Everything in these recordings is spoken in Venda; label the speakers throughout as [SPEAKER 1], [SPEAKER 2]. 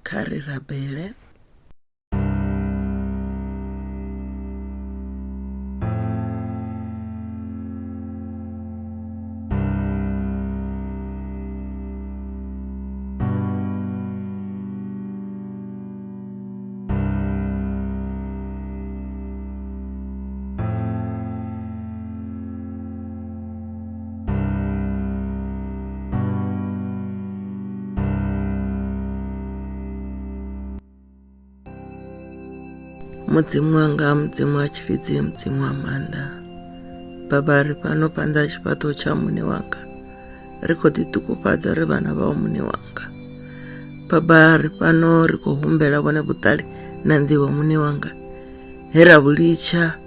[SPEAKER 1] Kha ri rabele. Mudzimu wanga, Mudzimu wa tshilidzi, Mudzimu wa maanḓa, Baba ri fhano phanḓa ha tshifhaṱuwo tsha Muṋe wanga, ri khou ḓiṱukufhadza ri vhana vhau Muṋe wanga. Baba ri fhano ri khou humbela vhone vhuṱali na nḓivho Muṋe wanga, he ra vhu litsha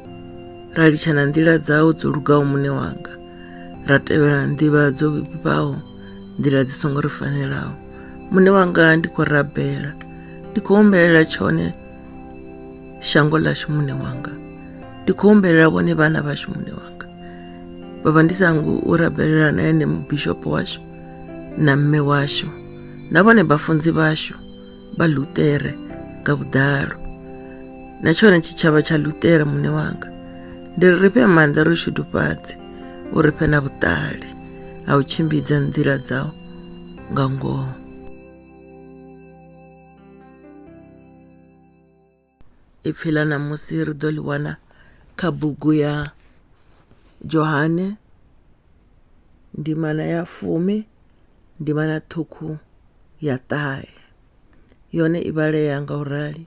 [SPEAKER 1] ra litsha na nḓila dzau dzo lugaho Muṋe wanga, ra tevhela nḓivha dzo vhifhaho, nḓila dzi songo ri fanelaho. Muṋe wanga ndi khou rabela, ndi khou humbelela tshone shango ḽashu Muṋe wanga, ndi khou humbelela vhone vhana vhashu Muṋe wanga. Baba ndi sangu u rabelela na ene mubishopo washu na mme washu na vhone vhafunzi vhashu vha Luṱere nga vhuḓalo na tshone tshitshavha tsha Luṱere muṋe wanga ndi ri ri fhe maanḓa ri shudufhadze u ri fhe na vhuṱali ha u tshimbidza nḓila dzau nga ngoho. Ipfi ḽa ṋamusi ri ḓo ḽi wana kha bugu ya Johane ndimana ya fumi ndimana ṱhukhu ya ṱahe yone i vhalea nga u rali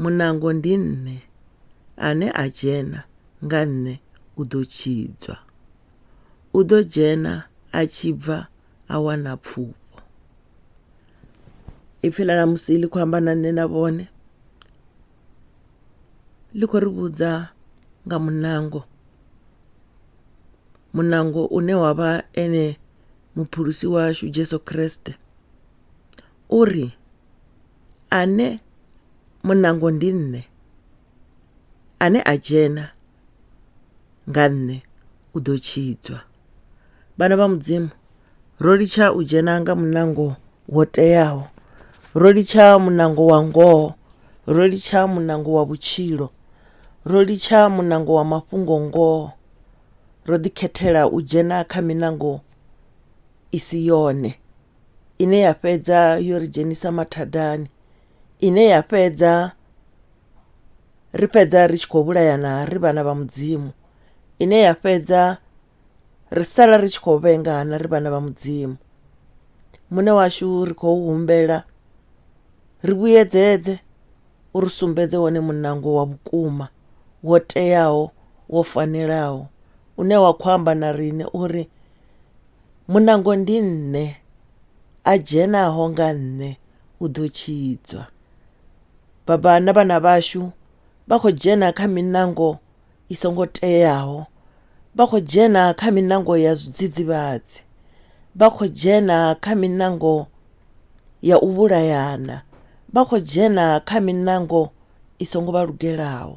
[SPEAKER 1] muṋango ndi nṋe ane a dzhena nga nṋe u ḓo tshidzwa u ḓo dzhena a tshi bva a wana pfufho. Ipfhi ḽa ṋamusi ḽi khou amba na nṋe na vhone ḽi khou ri vhudza nga muṋango, muṋango une wavha ene muphulusi washu Jeso Christ uri ane muṋango ndi nṋe ane a dzhena nga nṋe u ḓo tshidzwa. Vhana vha mudzimu ro litsha u dzhena nga muṋango wo teaho, ro litsha muṋango wa ngoho, ro litsha muṋango wa vhutshilo, ro litsha muṋango wa mafhungo ngoho, ro ḓi khethela u dzhena kha miṋango i si yone ine ya fhedza yo ri dzhenisa mathadani ine ya fhedza ri fhedza ri tshi khou vhulayana ri vhana vha mudzimu ine ya fhedza ri sala ri tshi khou vhengana ri vhana vha mudzimu. Muṋe washu ri khou humbela ri vhuyedzedze u ri sumbedze wone muṋango wa vhukuma wo teaho wo fanelaho une wa khou amba na riṋe uri muṋango ndi nṋe a dzhenaho nga nṋe u ḓo tshidzwa. Baba na vhana vhashu vha khou dzhena kha miṋango i songo teaho vha khou dzhena kha miṋango ya zwidzidzivhadzi, vha khou dzhena kha miṋango ya u vhulayana, vha khou dzhena kha miṋango i songo vha lugelaho.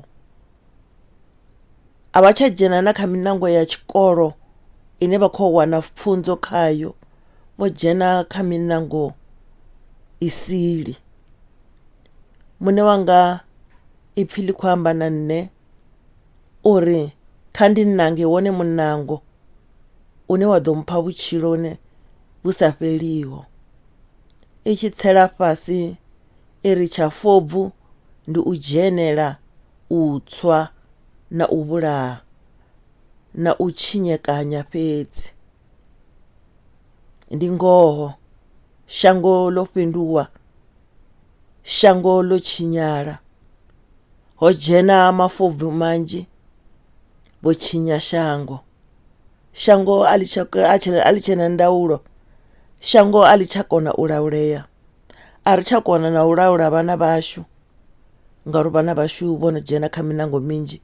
[SPEAKER 1] A vha tsha dzhena na kha miṋango ya tshikolo ine vha kho wana pfhunzo khayo vho dzhena kha miṋango i sili. Muṋe wanga ipfhi ḽi khou amba na nṋe uri kha ndi ṋange wone muṋango une wa ḓo mpha vhutshiloni vhu sa fheliho i tshi tsela fhasi i ri tsha fobvu ndi u dzhenela u tswa na u vhulaha na u tshinyekanya fhedzi. Ndi ngoho shango ḽo fhinduwa shango ḽo tshinyala ho dzhena mafobvu manzhi vho tshinya shango, shango a ḽi tsha a ḽi tshena ndaulo shango a ḽi tsha kona u laulea a ri tsha kona na u laula vhana vhashu ngauri vhana vhashu vho no dzhena kha miṋango minzhi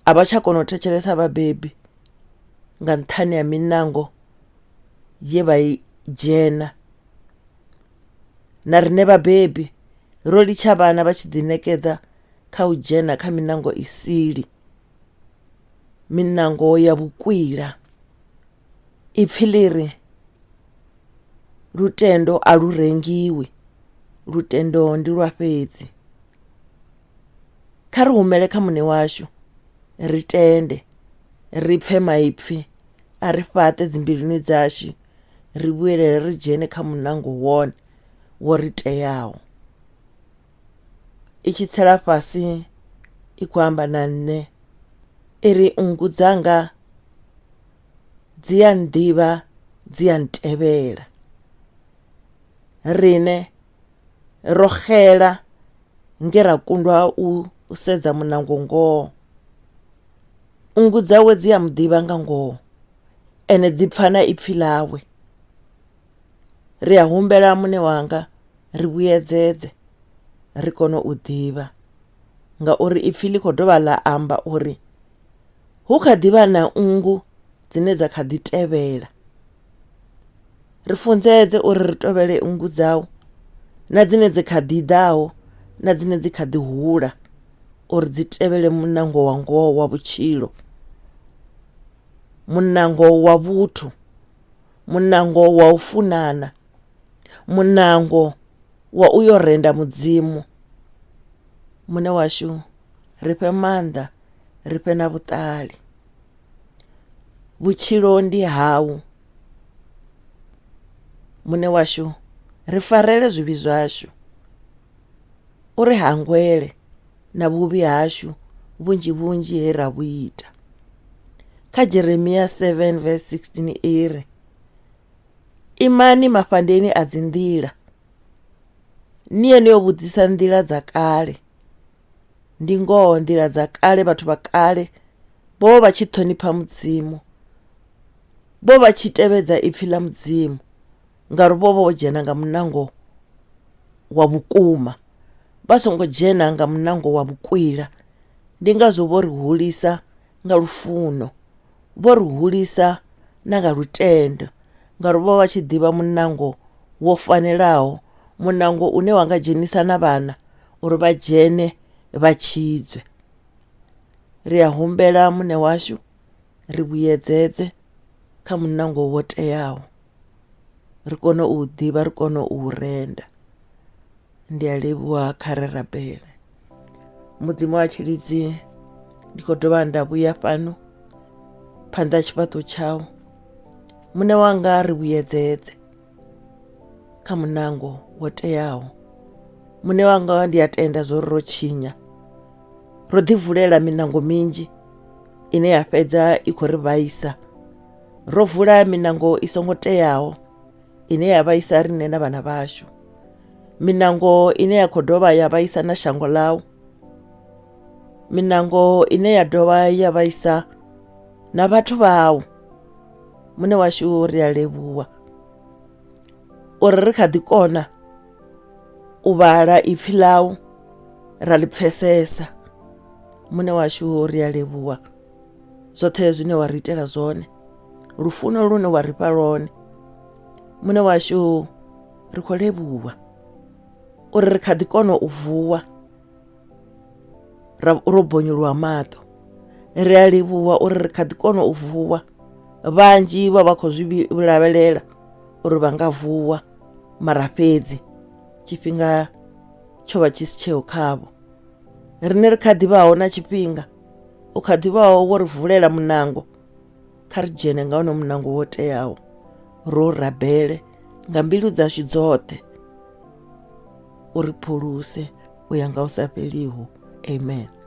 [SPEAKER 1] a vha tsha kona u thetshelesa vhabebi nga nṱhani ha miṋango ye vha i dzhena. Na riṋe vhabebi ro litsha vhana vha tshi ḓi ṋekedza kha u dzhena kha miṋango i sili miṋango ya vhukwila ipfhi ḽi ri. Lutendo a lu rengiwi lutendo ndi lwa fhedzi. Kha ri humele kha muṋe washu ri tende ri pfhe maipfi a ri fhaṱe dzimbiluni dzashu ri vhuyelele ri dzhene kha muṋango wone wo ri teaho. I tshi tsela fhasi i kho amba na nṋe i ri nngu dzanga dzi a nḓivha dzi a ntevhela riṋe ro xela nge ra kundwa u sedza muṋango ngoho. Nngu dzawe dzi a muḓivha nga ngoho ende dzi pfha na ipfhi ḽawe ri a humbela muṋe wanga ri vhuyedzedze ri kone u ḓivha ngauri ipfhi ḽi kho dovha ḽa amba uri hu kha ḓivha na nngu dzine dza kha ḓi tevhela. Ri funzedze uri ri tovhele nngu dzau na dzine dzi kha ḓi ḓaho na dzine dzi kha ḓi hula uri dzi tevhele muṋango wa ngoho wa vhutshilo, muṋango wa vhuthu, muṋango wa u funana, muṋango wa u yo renda mudzimu. Muṋe washu ri fhe maanḓa ri fhe na vhuṱali vhutshilo ndi hau muṋe washu ri farele zwivhi zwashu u ri hangwele na vhuvhi hashu vhunzhi vhunzhi he ra vhu ita. Kha Jeremia 7 verse 16 i ri imani mafhandeni a dzi nḓila ni ye ni yo vhudzisa nḓila dza kale ndi ngoho nḓila dza kale vhathu vha kale vho vha vha tshi ṱhonipha mudzimu vho vha tshi tevhedza ipfhi ḽa mudzimu ngauri vho vha vho dzhena nga muṋango wa vhukuma vha songo dzhena nga muṋango wa vhukwila ndi ngazwo vho ri hulisa nga lufuno vho ri hulisa na nga lutendo ngauri vho vha vha tshi ḓivha muṋango wo fanelaho muṋango une wa nga dzhenisa na vhana uri vha dzhene vha tshidzwe. Ri a humbela muṋe washu ri vhuyedzedze kha muṋango wo teaho ri kone u ḓivha ri kone u renda. Ndi a livhuwa kha ri rabele. Mudzimu wa tshilidzi ndi khou dovha nda vhuya fhano phanḓa ha tshifhaṱo tshau muṋe wanga ri vhuyedzedze kha muṋango wo teaho muṋe wanga ndi a tenda zwo ri ro tshinya ro ḓi vulela miṋango minzhi ine ya fhedza i khou ri vhaisa ro vula miṋango i songo teaho ine ya vhaisa riṋe na vhana vhashu miṋango ine ya khou dovha ya vhaisa na shango ḽau miṋango ine ya dovha ya vhaisa na vhathu vhau muṋe washu ri a livhuwa uri ri kha ḓi kona u vhala ipfhi ḽau ra ḽi pfesesa muṋe washu ri a livhuwa zwoṱhe zwine wa ri itela zwone lufuno lune wa ri fha lwone muṋe washu ri khou livhuwa uri ri kha ḓi kona u vuwa ra ro bonyolowa maṱo ri a livhuwa uri ri kha ḓi kona u vuwa vhanzhi vha vha khou zwi lavhelela uri vha nga vuwa mara fhedzi tshifhinga tsho vha tshi si tsheo khavho riṋe ri kha ḓivhaho na tshifhinga u kha ḓivhaho wo ri vulela muṋango kha ri dzhene nga wono muṋango wo teaho ro rabele nga mbilu dzashu dzoṱhe uri phuluse u ya nga hu sa fheliho amen.